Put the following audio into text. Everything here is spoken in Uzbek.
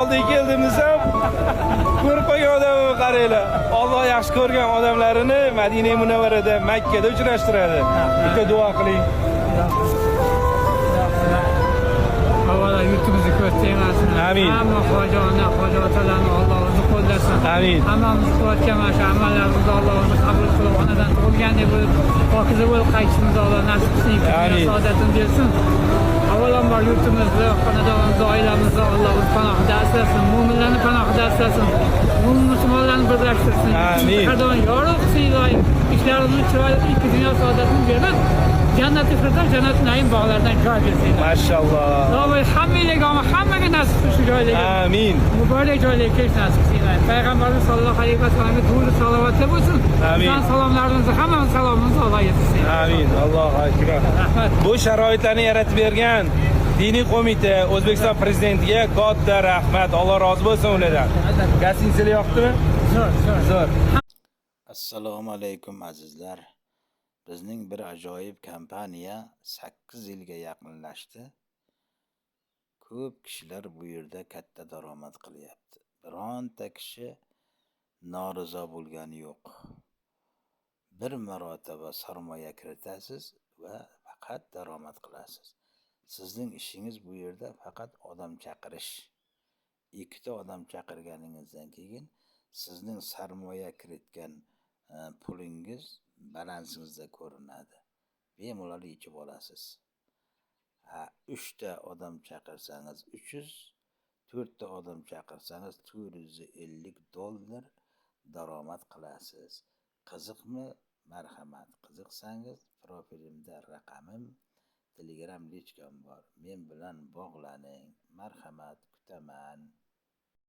Oldiga keldim desam, ko'rib qolgan odamimni qaranglar. Alloh yaxshi ko'rgan odamlarini Madina Munavvarada, Makkada uchrashtiradi. Bitta duo qiling. Avvalo yurtimizni ko'z tegmasin. Amin. Hamma hoji ona, hoji otalarni Alloh o'zi qo'llasin. Amin. Hammamiz qilayotgan mana shu amallarimizni Alloh o'zi qabul qilib, onadan tug'ilgandek bo'lib, pokiza bo'lib qaytishimizni Alloh nasib qilsin, Amin. Saodatini bersin. Avvalambor yurtimizni, xonadonimizni, oilamizni Alloh o'z panohida asrasin, mo'minlarni panohida asrasin, mo'min musulmonlarni birlashtirsin. Amin. Har doim yorug' qilsin iloyim. Ishlarimizni chiroyli ikki dunyo saodatini berib, jannati firdaus, jannati naim bog'laridan joy bersin. Mashalloh. Alloh hammanglarga omad, hammaga nasib qilsin shu joylarga. Amin. Muborak joylarga kelish nasib qilsin. Payg'ambarimiz sollallohu alayhi vasallamga durud salovatlar bo'lsin. Amin. Bizning salomlarimizni, hammamiz salomimizni Alloh yetkazsin. Amin. Allohu akbar. Rahmat. Bu sharoitlarni yaratib bergan diniy qo'mita, O'zbekiston prezidentiga katta rahmat. Alloh rozi bo'lsin ulardan. Гостиница lar yoqdimi? Zo'r, zo'r. Zo'r. Assalomu alaykum, azizlar. Bizning bir ajoyib kompaniya 8 yilga yaqinlashdi. Ko'p kishilar bu yerda katta daromad qilyapti. Bironta kishi norizo bo'lgani yo'q. Bir marotaba sarmoya kiritasiz va faqat daromad qilasiz. Sizning ishingiz bu yerda faqat odam chaqirish. Ikkita odam chaqirganingizdan keyin sizning sarmoya kiritgan pulingiz balansingizda ko'rinadi. Bemalol yechib olasiz. Ha, uchta odam chaqirsangiz 300, to'rtta odam chaqirsangiz 450 dollar daromad qilasiz. Qiziqmi? Marhamat. Qiziqsangiz, profilimda raqamim, Telegram личка m bor. Men bilan bog'laning. Marhamat, kutaman.